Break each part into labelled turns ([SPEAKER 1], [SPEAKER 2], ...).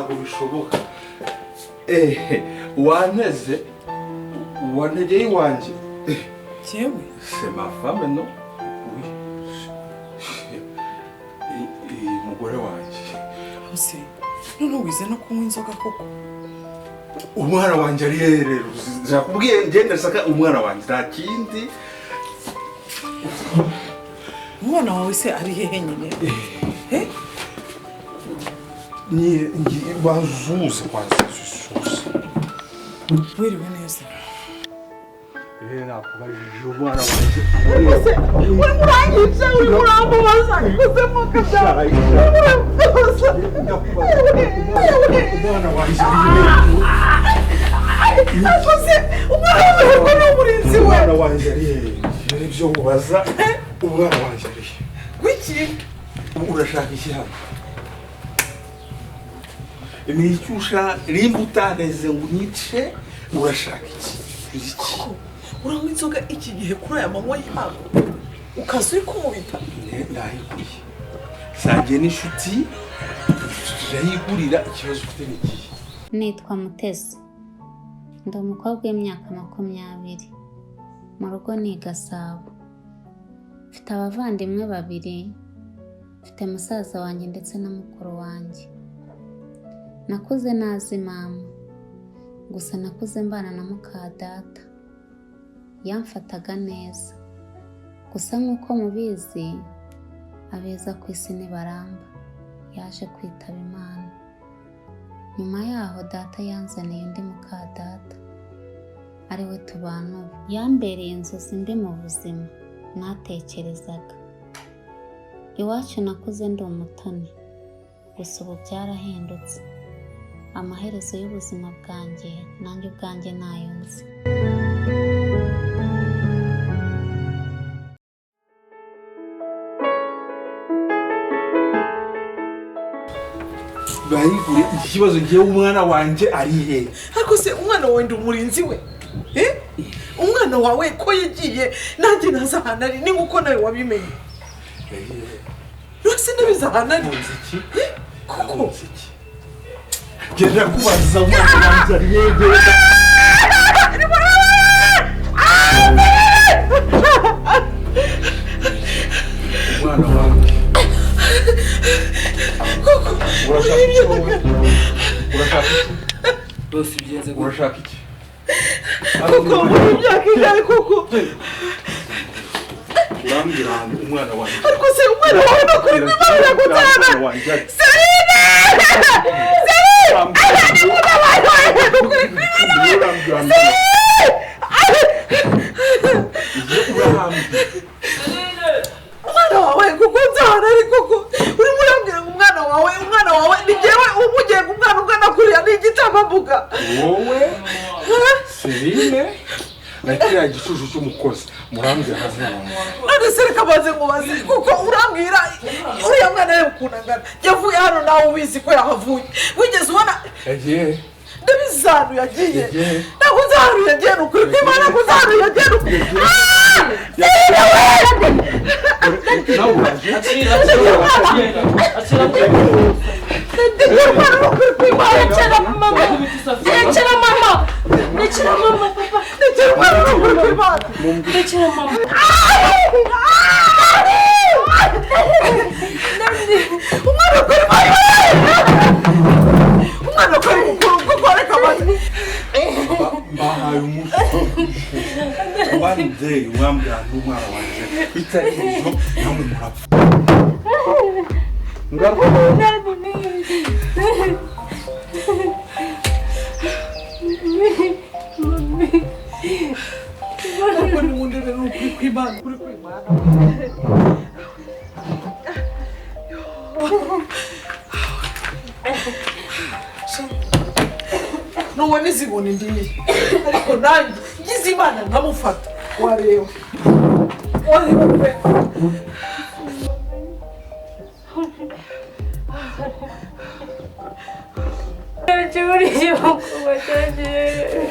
[SPEAKER 1] Ntabwo bishoboka. Wanteze, wantegeye iwanjye.
[SPEAKER 2] Yewe.
[SPEAKER 1] C'est ma femme, non? Oui. Umugore wanjye.
[SPEAKER 2] Ese none wize no kunywa inzoga koko?
[SPEAKER 1] Umwana wanjye ari hehe rero? Nakubwiye, ngenda ndashaka umwana wanjye, nta kindi.
[SPEAKER 2] Umwana wawe se ari hehe nyine? Eh?
[SPEAKER 1] Ni bazuze kwanza, zuze.
[SPEAKER 2] Wiriwe neza.
[SPEAKER 1] Nakubajije umwana wanjye.
[SPEAKER 2] Urimo uranyica, urimo urambabaza, ikuze mu kabyara, urimo urambabaza.
[SPEAKER 1] Umwana wanjye ari hehe?
[SPEAKER 2] Akoze umwana wawe ko ni umurinzi we.
[SPEAKER 1] Umwana wanjye ari hehe? Ibyo ni byo ubaza? Umwana wanjye ari hehe?
[SPEAKER 2] Wiki?
[SPEAKER 1] Urashaka iki hano? Ni icyo ushaka? Nimba utaneze ngo unyice, urashaka iki? Iki?
[SPEAKER 2] Koko uranywa inzoga iki gihe, kuri aya manywa y'ihangu, ukaza uri kumubita?
[SPEAKER 1] Ndayiguriye, sangiye n'inshuti, turayigurira. Ikibazo ufite ni ikihe?
[SPEAKER 3] Nitwa Mutesi, ndi umukobwa w'imyaka 20, mu rugo ni i Gasabo. Mfite abavandimwe babiri, mfite musaza wanjye ndetse na mukuru wanjye. Nakuze nazi mama, gusa nakuze mbana na muka data. Yamfataga neza, gusa nk'uko mubizi, abeza ku isi ntibaramba, yaje kwitaba Imana. Nyuma yaho data yanzaniye undi muka data, ari we tubana ubu. Yambereye inzozi mbi mu buzima natekerezaga. Iwacu nakuze ndi umutoni, gusa ubu byarahindutse. Amaherezo y'ubuzima bwanjye nanjye ubwanjye ntayo nzi.
[SPEAKER 1] Bayiguriye. Ikibazo ngewe, umwana wanjye ari hehe?
[SPEAKER 2] Ariko se umwana wawe ndi umurinzi we? Eh? Umwana wawe ko yagiye, nanjye ntazi ahantu ari, ni nk'uko nawe wabimenye. Rwose ndabizi ahantu ari.
[SPEAKER 1] Nkunze iki?
[SPEAKER 2] Koko.
[SPEAKER 1] Nkunze iki? Genda kubaza, umwana wanjye ari hehe? Genda. Umwana wanjye.
[SPEAKER 2] Koko.
[SPEAKER 1] Urashaka iki wowe? Urashaka iki?
[SPEAKER 4] Bose bigenze gute?
[SPEAKER 1] Urashaka iki?
[SPEAKER 2] Koko, muri imyaka ingahe koko?
[SPEAKER 1] Urambwira ahantu umwana wanjye.
[SPEAKER 2] Ariko se umwana wawe ni ukuri kw'Imana iragutana?
[SPEAKER 1] Umwana wanjye ari.
[SPEAKER 2] Serine! Serine! Aha ni umwana wawe, ni ukuri kw'Imana we!
[SPEAKER 1] Urambwira. Urambwira.
[SPEAKER 2] Umwana wawe kuko nzahana ari koko, urimo urambwira ngo umwana wawe, umwana wawe ni njyewe umugenga umwana ungana kuriya ni igitambambuga?
[SPEAKER 1] Wowe Serine na kiriya gicucu cy'umukozi, murambwira amazina wanjye.
[SPEAKER 2] None se reka maze nkubaze, kuko urambwira uriya mwana we ukuntu angana yavuye hano, nawe ubizi ko yahavuye, wigeze ubona?
[SPEAKER 1] Yagiye.
[SPEAKER 2] Ndabizi ahantu yagiye.
[SPEAKER 1] Yagiye.
[SPEAKER 2] Ntabwo nzi ahantu yagiye, ni ukuri kw'Imana ntabwo nzi ahantu yagiye, ni ukuri. Ah! Serine we!
[SPEAKER 1] Nawe uraje.
[SPEAKER 4] Akira, akira, akira.
[SPEAKER 2] Ndikora umwana, ni ukuri kw'Imana.
[SPEAKER 5] Rekera mama, rekera mama, rekera mama, papa.
[SPEAKER 2] Ndikora umwana, ni ukuri kw'Imana.
[SPEAKER 5] Rekera mama.
[SPEAKER 2] Umwana ukuri, umwana ukuri mukuru kuko reka maze.
[SPEAKER 1] Mbahaye umunsi, one day, mwambwira n'umwana wanjye. Bitari ibyo, namwe murapfa. Ngaruka.
[SPEAKER 2] Ntabwo nimundebe, ni ukuri kw'Imana, ukuri kw'Imana. Nubona izibona indiye, ariko nanjye ngize Imana nkamufata, wareba, wareba pe.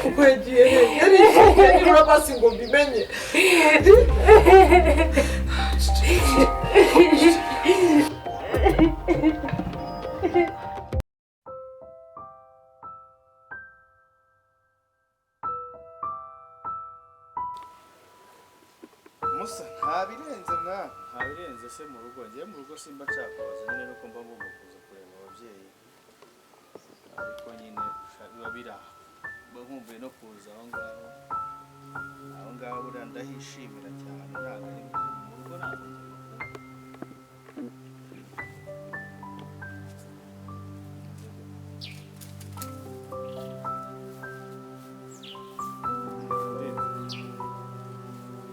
[SPEAKER 2] Kuko yagiye he? Yari yagira amaso ngo mbimenye.
[SPEAKER 1] Musa ntabirenze mwana.
[SPEAKER 6] Ntabirenze se mu rugo, ngiye mu rugo simba nshaka nyine nuko mba ngomba kuza kureba ababyeyi. Ariko nyine biba biri aho. Mba nkumbuye no kuza aho ngaho. Aho ngaho buriya ndahishimira cyane, ntabwo ari mu rugo ntabwo njya.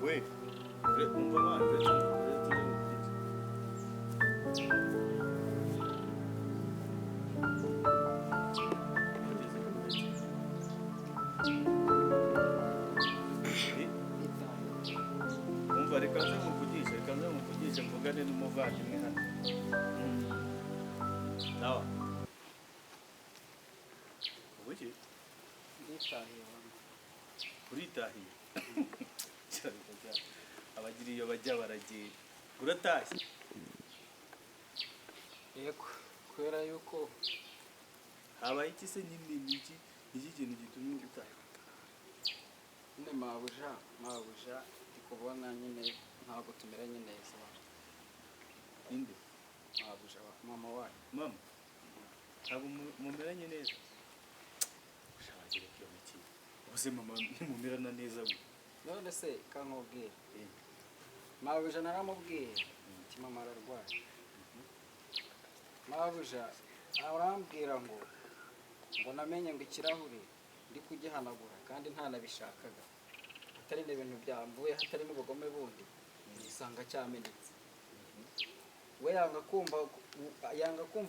[SPEAKER 6] We, umva mwana, uretse umva reka nze muvugishe mvugane n'umuvandimwe hano. Nawa. Ubuki?
[SPEAKER 4] Nditahiye.
[SPEAKER 6] Uritahiye? Cyane cyane. Abagira iyo bajya baragiye. Uratashye?
[SPEAKER 4] Yego, kubera yuko
[SPEAKER 6] habaye iki se nyine niki iki kintu gitumye utaha?
[SPEAKER 4] Nyine mabuja ndi kubona nyine ntabwo tumeranye neza.
[SPEAKER 6] Inde?
[SPEAKER 4] Mabuja mama wayo.
[SPEAKER 6] Mama? Ntabwo mumeranye neza? Ushabagira iyo miki. Ubuse mama ntimumerana neza we.
[SPEAKER 4] None se kankubwira. Mabuja naramubwiye ati mama ararwaye. Mabuja arambwira ngo namenye ngo ikirahure ndi kugihanagura kandi ntanabishakaga. Atari n'ibintu byamvuye hatarimo ubugome bundi nisanga cyamenetse. We yanga kumva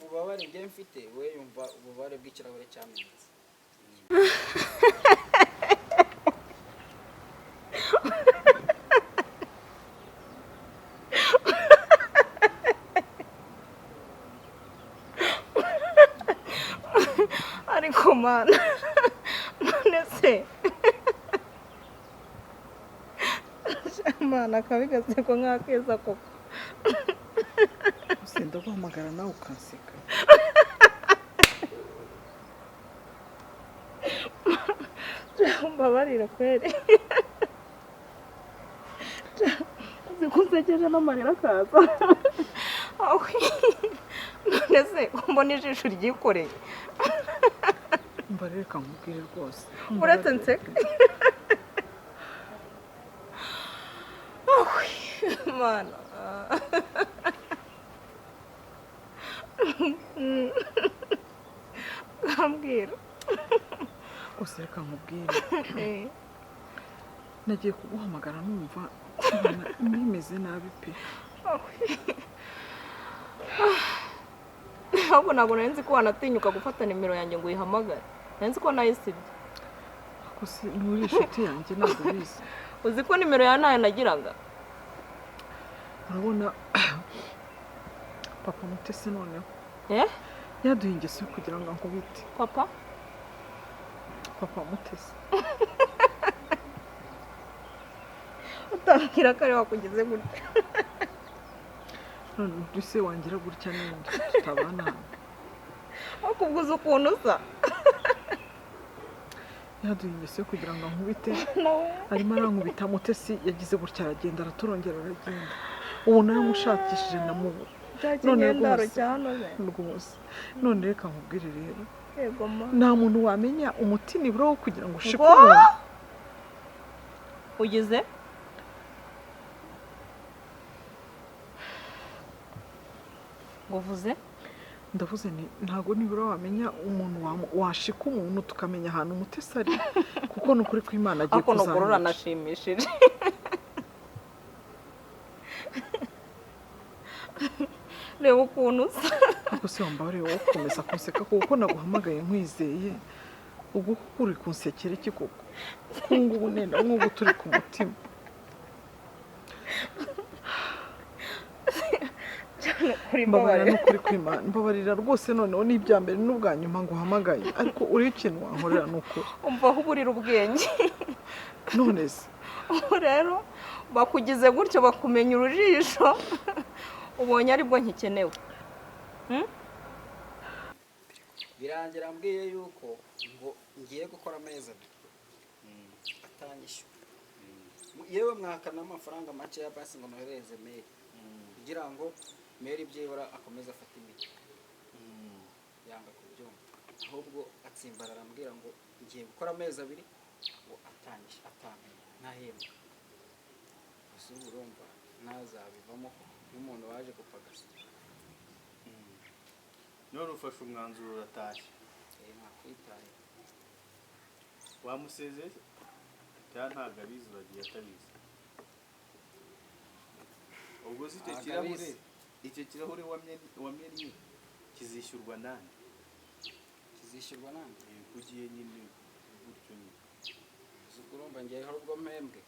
[SPEAKER 4] ububabare njye mfite, we yumva ububabare bw'ikirahure cyamenetse.
[SPEAKER 5] Ariko mana none se mana akabigaseko nk'akeza koko.
[SPEAKER 2] Usenda guhamagara nawe ukanseka.
[SPEAKER 5] Mbabarira kweri. Uzi ko unsekeje n'amarira akaza. None se mbona ijisho ryikoreye.
[SPEAKER 2] Mbareka nkubwire rwose.
[SPEAKER 5] Uretse nseka. Mana. Nkambwira.
[SPEAKER 2] Gusa reka nkubwire. Nagiye kuguhamagara numva nimeze nabi pe.
[SPEAKER 5] Ahubwo ntabwo nari nzi ko wanatinyuka gufata nimero yanjye ngo uyihamagare. Nari nzi ko nayisibye.
[SPEAKER 2] Ariko si nturi inshuti yanjye ntabwo ubizi.
[SPEAKER 5] Uzi ko nimero ya nayo nagiraga.
[SPEAKER 2] Urabona papa Mutesi noneho. Yaduha ingeso yo kugira ngo ankubite.
[SPEAKER 5] Papa?
[SPEAKER 2] Papa Mutesi.
[SPEAKER 5] Utambwira ko ari wakugize gutya.
[SPEAKER 2] None se wangira gutya n'indi tutabana hano.
[SPEAKER 5] Ariko ubwo uzi ukuntu usa.
[SPEAKER 2] Yaduha ingeso yo kugira ngo ankubite. Arimo arankubita Mutesi yagize gutya aragenda araturongera aragenda. Ubu naramushakishije ndamubura. None rwose. None reka nkubwire rero. Nta muntu wamenya umuti nibura wo kugira ngo ushike umuntu.
[SPEAKER 5] Ugize? Uvuze?
[SPEAKER 2] Ndavuze nti ntago nibura wamenya umuntu washika umuntu tukamenya ahantu Mutesi ari kuko ni ukuri kw'Imana agiye
[SPEAKER 5] Ako
[SPEAKER 2] kuzanyica.
[SPEAKER 5] nukuri uranashimishije. Reba ukuntu usa.
[SPEAKER 2] Ariko se wambabariye wowe gukomeza kunseka kuko naguhamagaye nkwizeye. Ubwo kuko uri kunsekera iki koko? Kuko ngubu nenda nk'ubu turi ku mutima. Mbabarira n'ukuri kw'Imana, mbabarira rwose noneho ni ibya mbere n'ubwa nyuma nguhamagaye, ariko uri ikintu wankorera ni ukuri.
[SPEAKER 5] Umva aho uburira ubwenge.
[SPEAKER 2] None se
[SPEAKER 5] Ubu rero bakugize gutyo bakumenya urujisho ubonye aribwo nkikenewe.
[SPEAKER 4] Birangira ambwiye yuko ngo ngiye gukora amezi abiri atanyishyura. Yewe mwaka n'amafaranga makeya basi ngo nohereze Mary kugira ngo Mary byibura akomeze afate imiti. Yanga kubyumva, ahubwo atsimbarara arambwira ngo ngiye gukora amezi 2 ngo atangije atamenye ntahembwa. Gusa ubu urumva ntazabivamo nk'umuntu waje gupagasa.
[SPEAKER 6] None ufashe umwanzuro uratashye?
[SPEAKER 4] Nakwitaye.
[SPEAKER 6] Wamusezeye cyangwa ntabwo abizi, uragiye atabizi? Ubwo se icyo
[SPEAKER 4] Ntabwo
[SPEAKER 6] kirahure,
[SPEAKER 4] abizi.
[SPEAKER 6] icyo kirahure wamennye kizishyurwa nande?
[SPEAKER 4] Kizishyurwa nande?
[SPEAKER 6] Ko ugiye nyine gutyo nyine.
[SPEAKER 4] Gusa ubwo urumva ngewe hari ubwo mpembwe,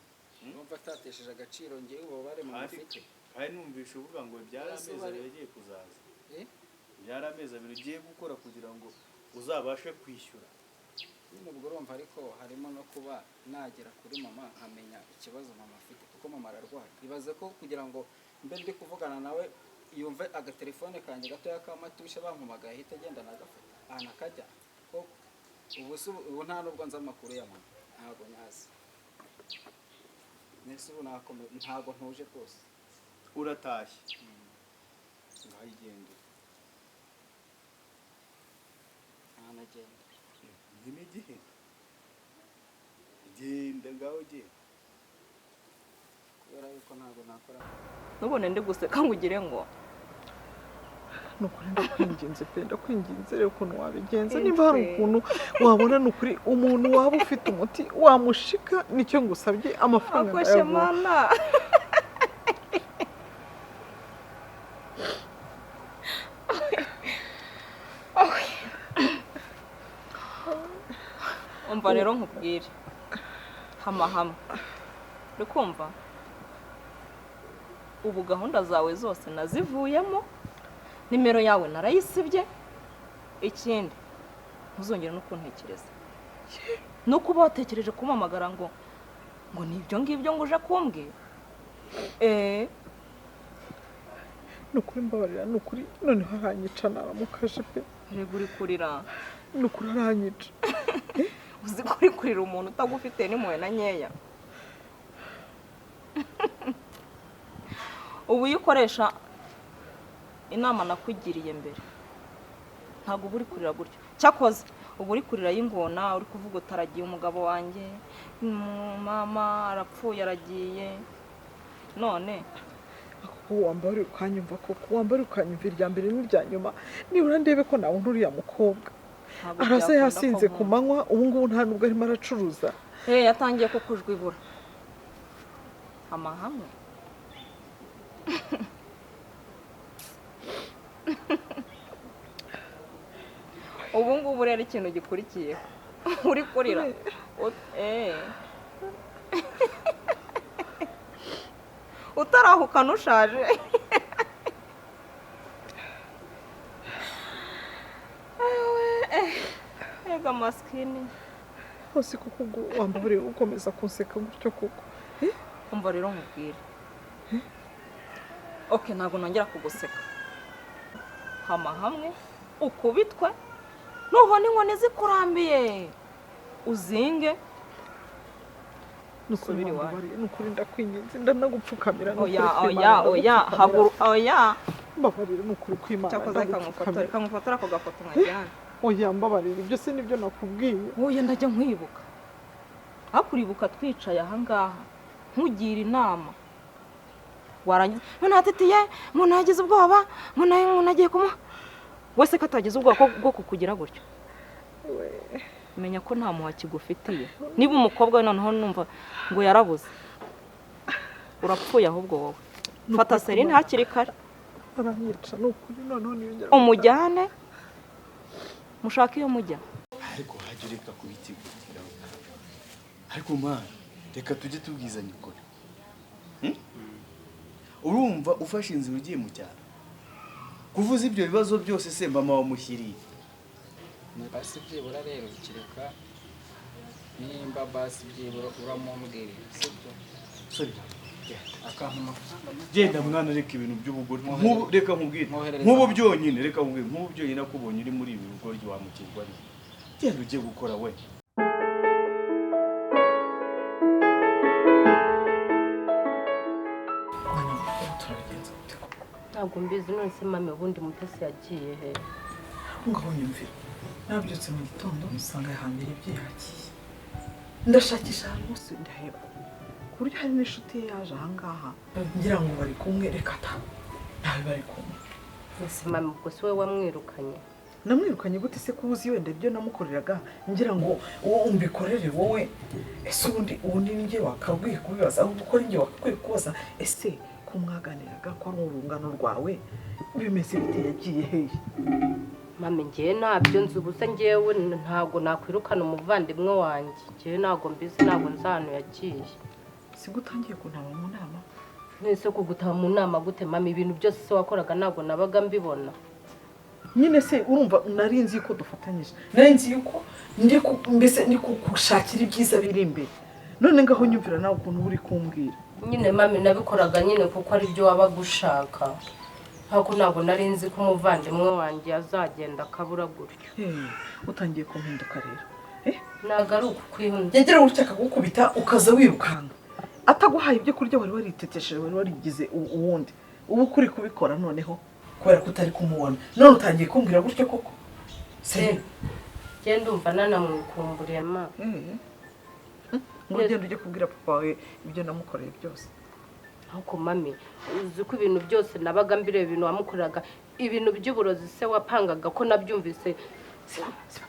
[SPEAKER 4] urumva atatesheje agaciro ngewe ububabare mu mufite.
[SPEAKER 6] Kandi numvishe uvuga ngo byari
[SPEAKER 4] Ese
[SPEAKER 6] amezi
[SPEAKER 4] bari-
[SPEAKER 6] 2 agiye kuzaza.
[SPEAKER 4] Eh?
[SPEAKER 6] Byari amezi 2 ugiye gukora kugira ngo uzabashe kwishyura.
[SPEAKER 4] Nyine ubwo urumva, ariko harimo no kuba nagera kuri mama nkamenya ikibazo mama afite, kuko mama ararwaye. Ibaze ko kugira ngo mbe ndi kuvugana nawe yumve agatelefone kanjye gatoya k'amatushe bampamagaye ahita agenda nagafata ahantu akajya. Ko ubu se ubu nta nubwo nzi amakuru ya mama, ntabwo nyazi. Mbese ubu ntabwo ntuje rwose.
[SPEAKER 6] Uratashye, ngaho igende.
[SPEAKER 4] Ntanagenda.
[SPEAKER 6] Nyine genda, genda, ngaho genda.
[SPEAKER 4] Kubera yuko ntabwo nakora.
[SPEAKER 5] Nubone ndi guseka ngo ugire ngo
[SPEAKER 2] Ni ukuri ndakwinginze pe, ndakwinginze, reba ukuntu wabigenza, niba hari ukuntu wabona, ni ukuri umuntu waba ufite umuti wamushika, nicyo ngusabye, amafaranga
[SPEAKER 5] akoshe
[SPEAKER 2] ndayaguha.
[SPEAKER 5] Mana, umva rero nkubwire, hama hamwe uri kumva, ubu gahunda zawe zose nazivuyemo, nimero yawe narayisibye, ikindi ntuzongere no kuntekereza, no kuba watekereje kumpamagara ngo ni ibyo ngibyo ngo uje kumbwira.
[SPEAKER 2] Ni ukuri mbabarira, ni ukuri noneho aranyica naramukaje pe.
[SPEAKER 5] Erega uri kurira.
[SPEAKER 2] Ni ukuri aranyica.
[SPEAKER 5] Uzi ko uri kurira umuntu utagufite n'impuhwe na nkeya. Ubu iyo ukoresha inama nakugiriye mbere ntabwo uba uri kurira gutyo. Cyakoze uba uri kurira y'ingona, uri kuvuga utaragiye umugabo wanjye, mama arapfuye aragiye none.
[SPEAKER 2] Kuko wambara ukanyumva, koko wambara ukanyumva irya mbere n'irya nyuma, nibura ndebe ko nabona uriya mukobwa.
[SPEAKER 5] Ntabwo
[SPEAKER 2] Arasa
[SPEAKER 5] byakunda ko
[SPEAKER 2] yasinze ku
[SPEAKER 5] nkumva.
[SPEAKER 2] manywa, ubu ngubu nta nubwo arimo aracuruza.
[SPEAKER 5] Yatangiye kukujwibura amahame. Ubu ngubu rero ikintu gikurikiyeho uri kurira. Utarahukana ushaje. Ega masikini.
[SPEAKER 2] Hose kuko ubwo wambara ukomeza kunseka gutyo koko?
[SPEAKER 5] Umva rero nkubwire, okay, ntabwo nongera kuguseka. Hama hamwe ukubitwe, nubona inkoni zikurambiye uzinge.
[SPEAKER 2] Ni ukuri
[SPEAKER 5] Subira iwanyu.
[SPEAKER 2] wambabariye, ni ukuri ndakwinginze, ndanagupfukamira, ni ukuri
[SPEAKER 5] Oya,
[SPEAKER 2] kw'Imana,
[SPEAKER 5] oya, oya,
[SPEAKER 2] ndagupfukamira.
[SPEAKER 5] haguru, oya.
[SPEAKER 2] Mbabarira, ni ukuri kw'Imana,
[SPEAKER 5] Cyakoze reka nkufotora,
[SPEAKER 2] ndagupfukamira.
[SPEAKER 5] reka nkufotora ako gafoto nkajyana.
[SPEAKER 2] Oya mbabarira, ibyo si nibyo nakubwiye.
[SPEAKER 5] Oya, ndajya nkwibuka, hakuribuka twicaye ahangaha nkugira inama, warangiza ngo natitiye, ngo nagize ubwoba, ngo nagiye kumuha wese ko atagize ubwoba bwo kukugira gutyo. Menya ko nta muha kigufitiye. Niba umukobwa we noneho numva ngo yarabuze, urapfuye ahubwo wowe. Fata Serine hakiri kare.
[SPEAKER 2] Aranyica ni ukuri, noneho niyongera
[SPEAKER 5] Umujyane mushake iyo mujya.
[SPEAKER 1] Ariko wajya ureka kubitigutira. Ariko mwana, reka tujye tubwizanya ukuri. Urumva ufashe inzira ugiye mu cyaro kuvuza ibyo bibazo byose se mama wamushyiriye?
[SPEAKER 4] Basi byibura rero kereka nimba basi byibura uramumbwirira, sibyo?
[SPEAKER 1] Sorry.
[SPEAKER 4] Akampa amafaranga make.
[SPEAKER 1] Genda mwana, reka ibintu by'ubugoryi. Nk'ubu reka nkubwire,
[SPEAKER 4] Mwoherereza
[SPEAKER 1] nk'ubu
[SPEAKER 4] amafaranga.
[SPEAKER 1] byonyine, reka nkubwire, nk'ubu byonyine akubonye uri muri ibi bigoryi wamukirwa ari. Genda ugiye gukora we.
[SPEAKER 7] Ntabwo mbizi. None se mami, ubundi Mutesi yagiye he?
[SPEAKER 2] Ngaho nyumvira, nabyutse mu gitondo usanga yahambira ibyo, yagiye. Ndashakisha ahantu hose ndaheba, ku buryo hari n'inshuti ye yaje ahangaha ngira ngo bari kumwe. Reka ta, ntawe bari kumwe.
[SPEAKER 7] Ese mami, ubwo si wowe wamwirukanye?
[SPEAKER 2] Namwirukanye gute se, ko uzi wenda ibyo namukoreraga ngira ngo uwo umbikorere wowe? Ese ubundi ni njye wakabwiye kubibaza? Ahubwo ko ari njye wakakwiye kubaza, ese ko mwaganiraga, ko ari urungano rwawe, bimeze bite? Yagiye hehe?
[SPEAKER 7] Mami, ngewe ntabyo nzi. Ubusa ngewe ntabwo nakwirukana umuvandimwe wanjye. Ngewe ntabwo mbizi, ntabwo nzi ahantu yagiye.
[SPEAKER 2] Sibwo utangiye kuntaba mu nama?
[SPEAKER 7] Nese kugutaba mu nama gute mami? Ibintu byose se wakoraga ntabwo nabaga mbibona?
[SPEAKER 2] Nyine se urumva, nari nzi yuko dufatanyije, nari nzi yuko mbese ndi kugushakira ibyiza biri imbere. None ngaho nyumvira nawe ukuntu uri kumbwira.
[SPEAKER 7] Nyine mami, nabikoraga nyine kuko ari byo wabaga ushaka, ntabwo nari nzi ko umuvandimwe wanjye azagenda akabura gutyo.
[SPEAKER 2] Utangiye kumpinduka rero.
[SPEAKER 7] Ntabwo ari ukukwihunda.
[SPEAKER 2] Yagera gutya akagukubita ukaza wirukanka, ataguhaye ibyo kurya wari waritetesheje, wari warigize uwundi. Ubu kuri kubikora noneho kubera ko utari kumubona, none utangiye kumbwira gutyo koko se?
[SPEAKER 7] Ngende ndumva nanamwikumburiye ma.
[SPEAKER 2] Ngo ugende ujye kubwira papa wawe ibyo namukoreye byose.
[SPEAKER 7] Ariko mami, uzi ko ibintu byose nabaga mbireba, ibintu wamukoreraga, ibintu by'uburozi se wapangaga, ko nabyumvise?
[SPEAKER 2] Siba siba.